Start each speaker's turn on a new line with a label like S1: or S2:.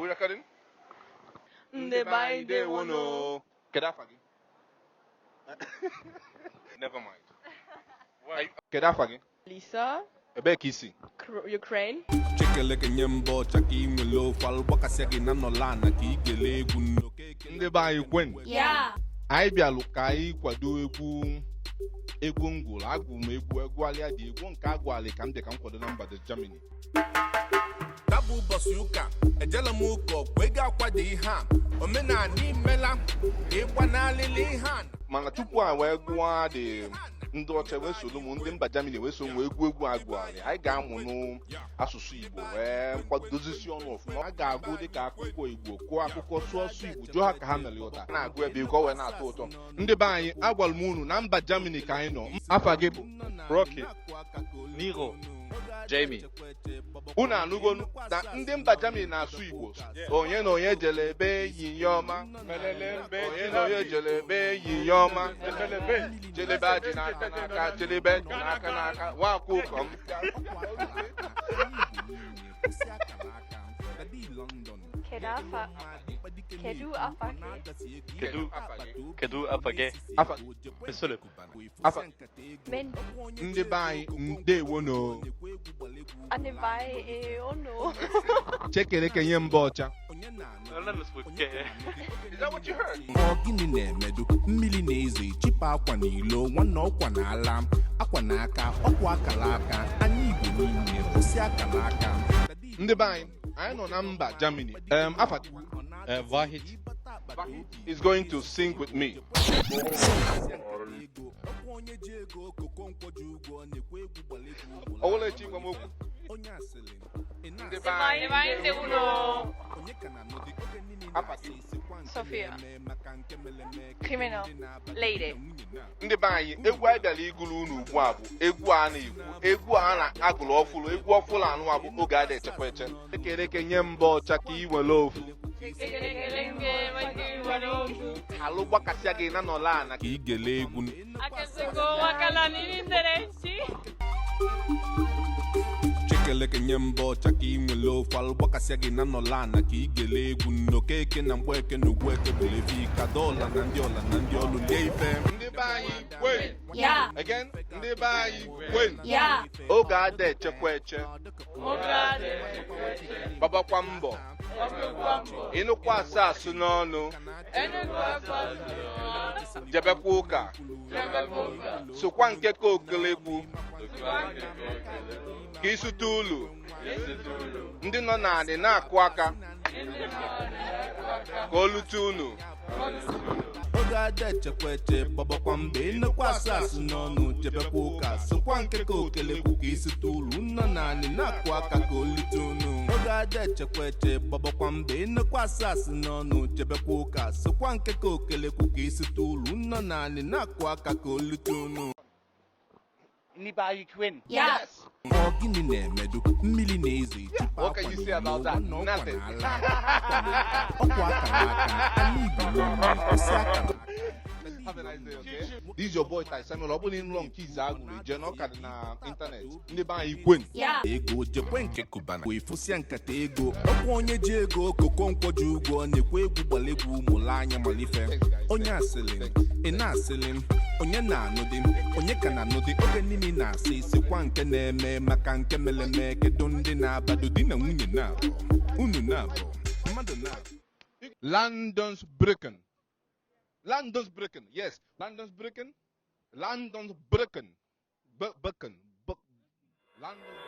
S1: Are we recording?
S2: Ndị be anyị, ndewono.
S1: Kedu afa gị? Never mind. Kedu afa gị?
S2: Lisa,
S1: Ebee ka i si?
S2: Ukraine.
S3: Chikeleke nye mba ọcha ka ị nwere ofe alụ gbakasịa gị na nọla ana ka ị gele egwu nnokeke.
S1: Ndị be anyị kwen.
S4: Yeah.
S1: Anyị bịalụ ka anyị kwado egwu egwu ngwụrụ agụ m egwu egwu alịa dị egwu nke agwalị ka m dị ka m kwado na mba Germany.
S3: Tabụ ụbọchị ụka ejela m ụka ọkwa ego akwado ihe a omenala imela ịgbanalịla ihe a.
S1: Mana tupu a wee gụọ dị ndị ọcha wee soro m, ndị mba Germany wee so m wee gụọ egwu agụalị, anyị ga-amụ n'asụsụ Igbo wee kwadozisi ọnụ ọfụma. A ga-agụ dịka akụkọ Igbo, kụọ akụkọ, sụọ asụ Igbo, jụọ ha ka ha mere ụta na-agụ ebe ka ọ wee na-atọ ụtọ. Ndị be anyị, agwara m unu na mba Germany ka anyị nọ. Afa gị bụ?
S5: Rocky, Niro, Jamie.
S1: Unu anụgonu na ndị mba Germany na-asụ Igbo. Onye na onye jere ebe enyi ya ọma, onye na onye jere ebe enyi ya ọma, jelebe ajị n'aka n'aka, jelebe n'aka n'aka, nwakwa ụkọ m.
S2: Kedu afa gị?
S5: Kedu Kedu afa gị?
S1: Afa
S5: Philip.
S1: Afa
S2: Men
S1: ndị be anyị, ndewono.
S2: Ndị be anyị ono.
S1: Chekeleke nye mba ọcha. Is that what you heard?
S3: Ọ gịnị na-emedu mmiri na-ezo ichipa akwa n'ilo nwanne ọkwa na ala akwa n'aka ọkwa akara aka anyị Igbo niile kwụsị akara aka.
S1: Ndị be anyị, anyị nọ na mba Germany. Afa gị?
S5: Wahid.
S1: Is going to sing with me.
S3: Onye ji ego Okonkwo ji ụgwọ na-ekwe egwu gbalegwu.
S1: Ọwụla echi gwa m okwu.
S3: Onye asịrị ị
S1: Ndị
S3: na-asị
S1: be anyị.
S3: Onye ka na-anọdị oge niile
S1: Afa gị?
S3: na-asị isikwa nke
S2: Sophia.
S3: na-eme maka nke mere eme
S2: Criminal.
S3: ndị na-abata
S2: Lady.
S3: na nwunye na
S1: Ndị be anyị, egwu anyị bịara ịgụrụ unu ugbu a bụ egwu a na-ekwu egwu a na-agụrụ ọfụlụ egwu ọfụlụ anụ a bụ oge a na-echekwa eche. Ekereke nye mba ọcha ka ị were ofu alụ gbakasịa gị na nọla ana
S3: ka ị gele egwu. Chikeleke nye mba ọcha ka ị nwere ofe alụ gbakasịa gị na nọla ana ka ị gele egwu nnokeke na mgbeke na ugwueke bụ levi kada ọla na ndị ọla na ndị ọlụ lie ife.
S1: Ndị be anyị kwen.
S4: Yeah.
S1: Again, ndị be anyị kwen.
S4: Yeah.
S1: Oge ada echekwa eche, gbabakwa mbọ, ịnụkwa asa asụ n'ọnụ, jebekwa ụka, sokwa nke ka okelekwu ka ịsụta ulu ndị nọ n'anị na-akụ aka ka olute unu.
S3: Oge ada echekwa eche gbabakwa mbọ ịnekwa asụ asụ n'ọnụ jebekwa ụka sokwa nke ka okelekwu ka isite ulu nọ naanị na-akụ aka ka olite unu. Oge ada echekwa eche gbabakwa mbọ ịnekwa asụ asụ n'ọnụ jebekwa ụka sokwa nke ka okelekwu ka isite ulu nọ naanị na-akụ aka ka olite unu.
S6: Ndị be anyị kwen.
S4: Yes.
S3: Ọ gịnị na-emedu mmiri na-ezo ichipa
S1: What
S3: akwa
S1: can you say about
S3: n'ilo
S1: that?
S3: nwanne ọkwa
S1: Nothing.
S3: na ala ọkwa akara aka anyị Igbo niile kwụsị akara aka.
S1: Have a nice day, okay? This is your boy Tai Samuel. Ọ bụrụ na ị nụlọ nke ize agụrụ ije na ọka dị na ịntanetị. Ndị be anyị kwen.
S4: Yeah.
S3: Ego jekwe nke Kubana wee fụsịa nkata ego ọkwa onye ji ego Okonkwo ji ụgwọ na-ekwe egwu gbalegwu mụrụ anya malife. Onye asịrị ị na-asịrị m onye na-anụdị onye ka na-anụdị oge niile na-asị isikwa nke na-eme maka nke mere eme kedu ndị na-abado di na nwunye na-abụ unu na-abụ mmadụ na-abụ.
S1: London's Brücken. London's Brücken. Yes, London's Brücken. London's Brücken. Brücken. London's